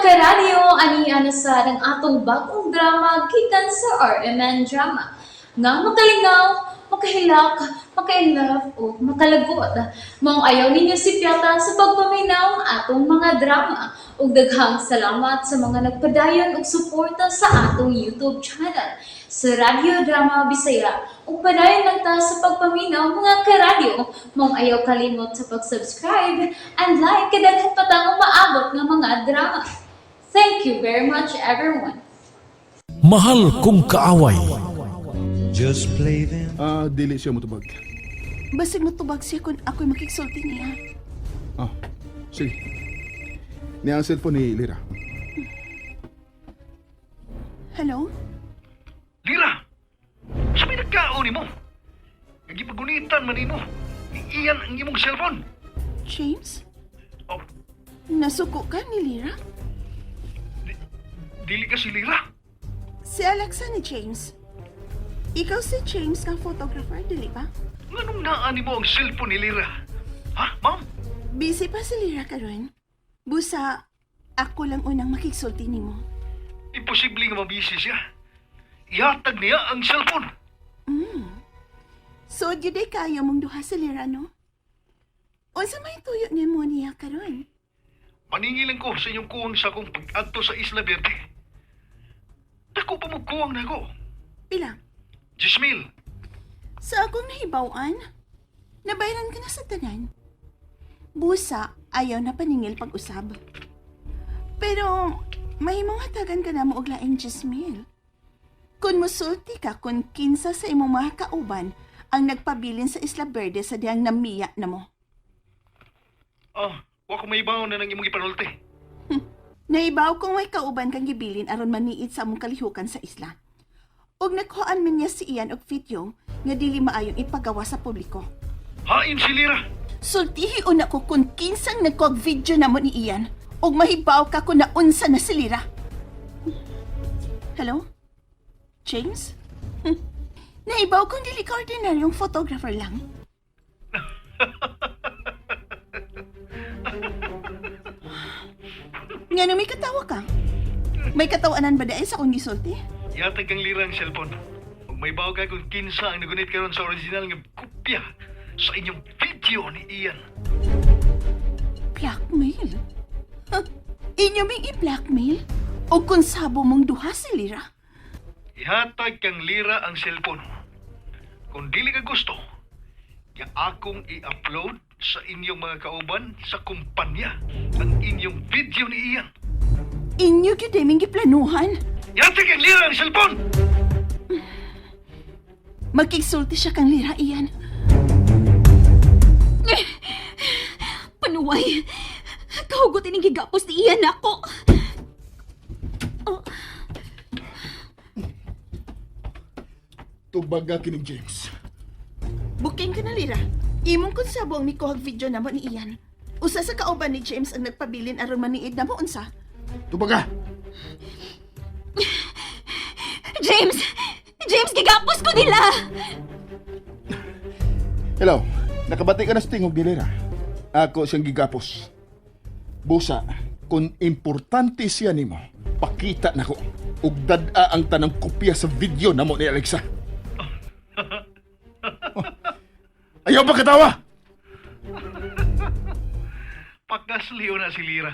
Karadyo, ani na sa ang atong bagong drama gikan sa RMN Drama. Nga makalingaw, makahilak, maka-inlove o makalagot. Maong ayaw ninyo sipyata sa pagpaminaw ang atong mga drama. Ug daghang salamat sa mga nagpadayon og suporta sa atong YouTube channel sa Radyo Drama Bisaya. Ug padayon lang ta sa pagpaminaw, mga karadyo. Maong ayaw kalimot sa pag-subscribe and like kay daghan pa tang umaabot nga mga drama. Thank you very much, everyone. Mahal Kong Kaaway. Just play them. Ah, dili siya motubag. Basig motubag siya kung ako'y makigsulti niya. Ah, sige. Niya ang cellphone ni Lira. Hello? Lira! Sa may nagkaon nimo? Nagipagunitan man nimo. Ni Ian ang imong cellphone. James? Oh, Nasuko ka ni Lira? Dili ka si Lira. Si Alexa ni James. Ikaw si James kang photographer, dili ba? Nganong naa nimo ang cellphone ni Lira? Ha, ma'am? Busy pa si Lira karon. Busa, ako lang unang makigsulti nimo. Imposible nga mabisi siya. Ihatag niya ang cellphone. So, gyud ay kaya mong duha si Lira, no? Unsa may tuyo nimo niya karon? Maningiling ko sa inyong kuwang sa akong pag-adto sa Isla Verde. Dako pa mo kuwang nako. Pila? 10,000. Sa akong nahibaw-an, nabayaran ka na sa tanan. Busa, ayaw na paningil pag-usab. Pero, may mga hatagan ka na mo og laing 10,000. Kung musulti ka kung kinsa sa imong mga kauban ang nagpabilin sa Isla Verde sa dihang namiya na mo. Ah, wa ko mahibaw na nang imong ipanulti. Naibaw kung may kauban kang gibilin aron maniit sa among kalihukan sa isla. Ug nakuhaan man niya si Ian og video nga dili maayong ipagawa sa publiko. Hain si Lira. Sultihi una ko kung kinsang nagkuhag video namo ni Ian ug mahibaw ka kung naunsa na si Lira. Hello? James? Naibaw kung dili ka ordinaryong photographer lang. Nga may katawa ka? May katawanan ba dahil sa akong gisulti? Ihatag kang Lira ang cellphone. Ug may bawo ka kung kinsa ang nagunit karon sa original nga kopya sa inyong video ni Ian. Blackmail? Huh? Inyo may i-blackmail? O kung sabo mong duha si Lira? Ihatag kang Lira ang cellphone. Kung dili ka gusto, ya akong i-upload sa inyong mga kauban sa kumpanya ang inyong video ni Ian. Inyo gyud ay ming giplanuhan. Ihatag kang Lira ang cellphone! Magkigsulti siya kang Lira, Ian. Panuway! Kahugot ining gigapos ni Ian ako. Tubaga kining James. Booking ka na, Lira. Imong konsabo ang nikuhag video namo ni Ian. Usa sa kauban ni James ang nagpabilin aron maniid namo unsa. Tubaga! James! James, gigapos ko nila! Hello, nakabati ka na sa tingog ni Lira. Ako siyang gigapos. Busa, kung importante siya nimo, pakita nako. Ug dad-a ang tanang kopya sa video namo ni Alexa. Oh, ayaw pa katawa! Pagkasliyo na si Lira.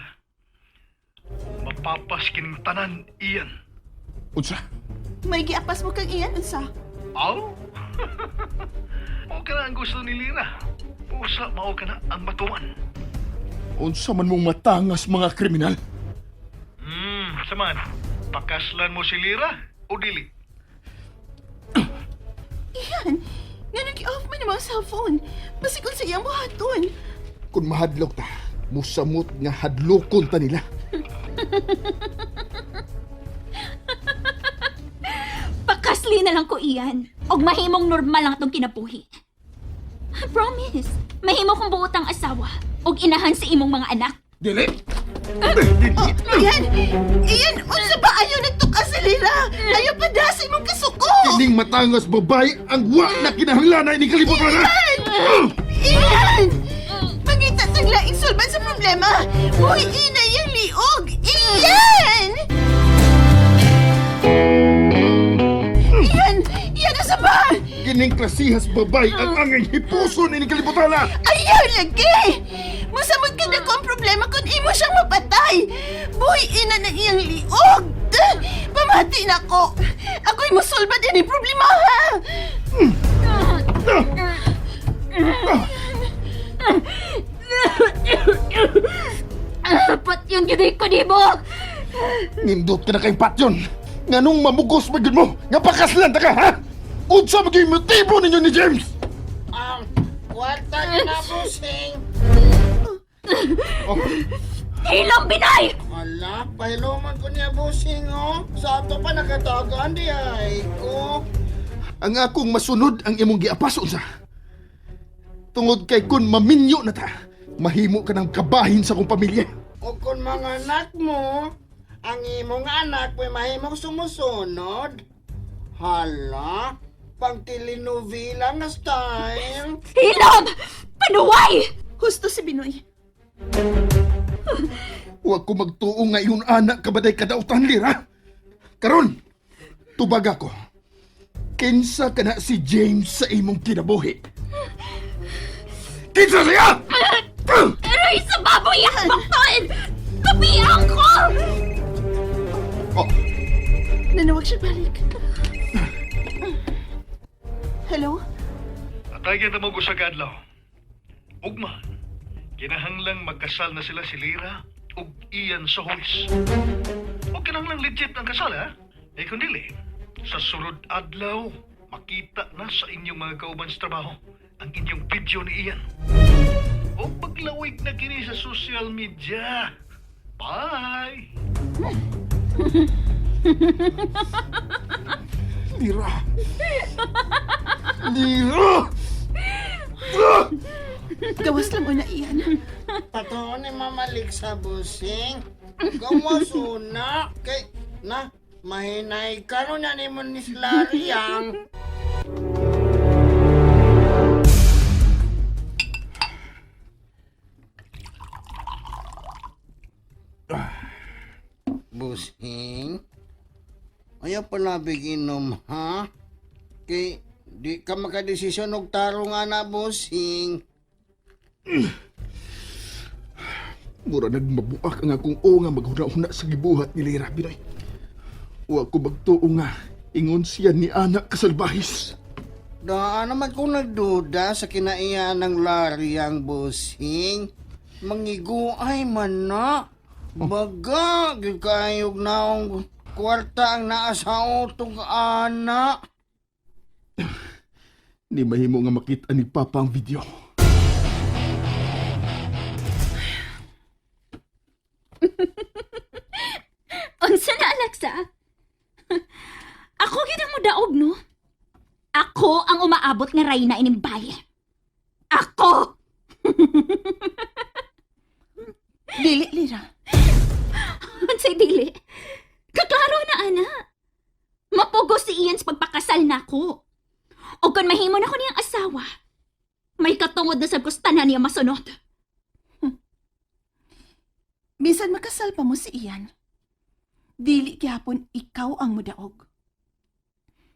Mapapas kining tanan, Ian. Unsa? May giapas mo kang Ian unsa. Aw? Mao ka na ang gusto ni Lira. Usa mao ka na ang matuan. Unsa man mong matangas mga kriminal? Saman. Pakaslan mo si Lira o dili? Ian, nga nag-off man ang cellphone. Basig unsa iyang buhaton. Kung mahadlok ta, musamot nga hadlokon ta nila. Pakasli na lang ko, Ian. Og mahimong normal lang itong kinabuhi. I promise, mahimo kong buot ang asawa. Og inahan sa imong mga anak. Dili! Oh, Ian! Ian, unsa ba ayaw nagtuka si Lira? Ayaw pa da sa imong kasuko! Kining matangas babae ang wa na kinahanglan na ining kalibutan na! Ian! Mangita tag laing sulban sa problema. Buhi ina iyang liog. Ian! Kining klasihas babay ang angay hipuson ining kalibutan na! Ayaw lagi! Masamot ka na ko ang problema kung imo siyang mapatay! Buhi ina ng iyang liog! Pamati na ko! Ako'y musulbad ini problema ha! Patyon gyud ko nimo. Nindot ka na kay Patyon! Nganong mamugos ba gyud mo? Nga pakaslan ta ka, ha? Unsa maging motibo ninyo ni James? Ang kwarta na, busing. Oh, Hilom binay. Ala, pahiluman ko niya, busing, oh. Sa ato pa nakatagaan di ay ko. Ang akong masunod ang imong giapas unsa. Tungod kay kun maminyo na ta, mahimo ka ng kabahin sa akong pamilya. O kung mga anak mo, ang imong anak may mahimong sumusunod. Hala, pang telenovela nga style. Hilom! Panuway! Husto si Binoy. Huwag ko magtuo ngayon anak kabaday kadautan lira. Karon, tubag ako. Kinsa ka na si James sa imong kinabuhi? Kinsa siya? Aray sa baboy akbakton! Tabiang ko! Oh, Nanawag siya balik. Hello? Atayan na mo sa adlaw. Ugma, kinahanglang magkasal na sila si Lira ug Ian sa huwis. O kinahanglang legit ang kasal, ha? Eh kung dili, sa sunod adlaw, makita na sa inyong mga kauban sa trabaho ang inyong video ni Ian. O paglawig na kini sa social media. Bye! Lira. Lira! Gawas lang una iyan. Patuon ni mamalik sa busing. Gawas una. Kay, na, mahinay ka ron na ni mo ni Slariang. Busing? Ayaw pala inom, ha? Kay, di ka makadesisyon og tarong nga na, busing. Mura nagmabuak ang akong o nga maghuna-huna sa gibuhat ni Lira, Binoy. Wa ko magtuo nga, ingon siya ni anak kasalbahis. Daan naman kung nagduda sa kinaiya ng Larry ang busing. Mangiguay man na. Baga, gyud kaayog naong kwarta ang naa sa utong ana. Ni mahimo nga makita ni Papa ang video. Unsa na, Alexa? Ako gid ang mudaog, no? Ako ang umaabot nga rayna ining bahay. Ako! Dili, Lira. Unsay dili? Kaklaro na, ana. Mapugo si Ian sa pagpakasal na ako. O kung mahimo na ko niyang asawa, may katungod na sa gustanan niya masunod. Bisan makasal pa mo si Ian. Dili gyapon ikaw ang mudaog.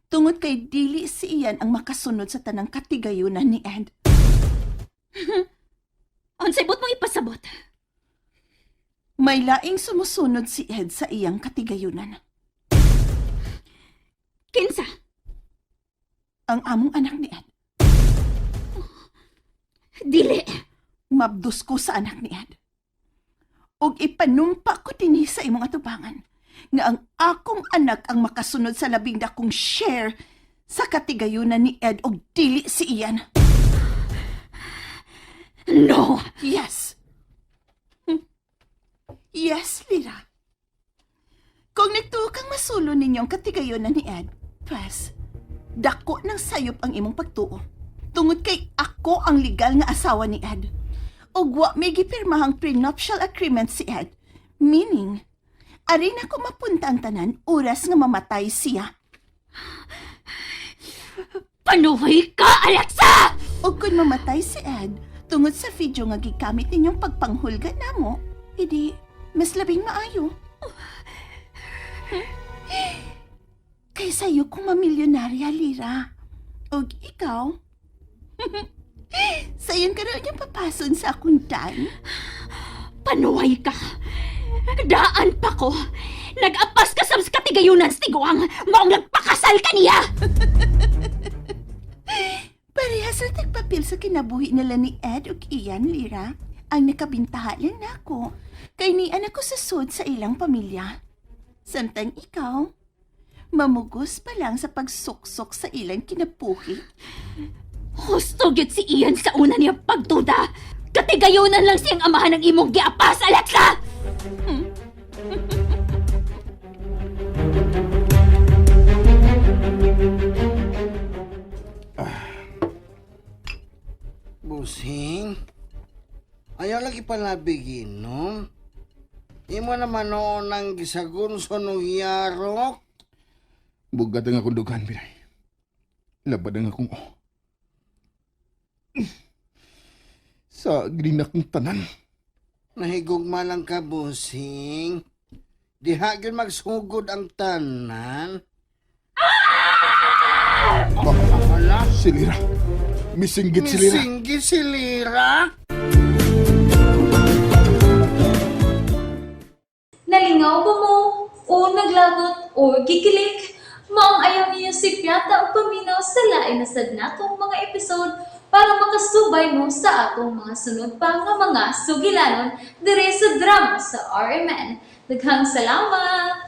Tungod kay dili si Ian ang makasunod sa tanang katigayunan ni Ed. Unsay but mong ipasabot? May laing sumusunod si Ed sa iyang katigayunan. Kinsa? Ang among anak ni Ed. Dili. Mabdus ko sa anak ni Ed. Og ipanumpa ko dinhi sa imong atubangan nga ang akong anak ang makasunod sa labing dakong share sa katigayunan ni Ed og dili si Ian. No! Yes. Yes, Lira. Kung nagtuo kang masulo ninyong katigayunan ni Ed, pues, dako ng sayop ang imong pagtuo. Tungod kay ako ang legal nga asawa ni Ed. Ug wa may gipirmahang prenuptial agreement si Ed. Meaning, ari na ko mapunta ang tanan oras nga mamatay siya. Panuhay ka, Alexa! O kung mamatay si Ed, tungod sa video nga gigamit ninyong pagpanghulga namo, idi, mas labing maayo. Kaysa iyo kung mamilyonarya, Lira. Og ikaw? Sayon ka na niyang papason sa akong dan? Panuway ka. Daan pa ko. Nag-apas ka sa katigayunan sa tiguang. Maong nagpakasal ka niya. Parehas ra tagpapil sa kinabuhi nila ni Ed ug Ian, Lira. Ang nakabintaha lang nako. Kay ni anak ko susod sa ilang pamilya. Samtang ikaw, mamugos pa lang sa pagsuksok sa ilang kinabuhi. Husto gyud si Ian sa una niyang pagduda. Katigayunan lang siyang amahan ng imong giapas, Alexa! Busing, ayaw lagi pala ginom. Imo naman noon ang gisagun sa nung yarok. Bugat ang akong dugan, Pinay. Labad ang akong oh. Sa green akong tanan. Nahigugma lang ka, busing. Diha gyud magsugod ang tanan. Hala? Si Lira. Misinggit si Lira. Misinggit si Lira. Nalingaw ba mo? O naglagot o gikilig? Maong ayaw niyo si Piata o paminaw sa lain na sad natong mga episode para makasubay mo sa atong mga sunod pa nga mga sugilanon dire sa drama sa RMN. Daghang salamat!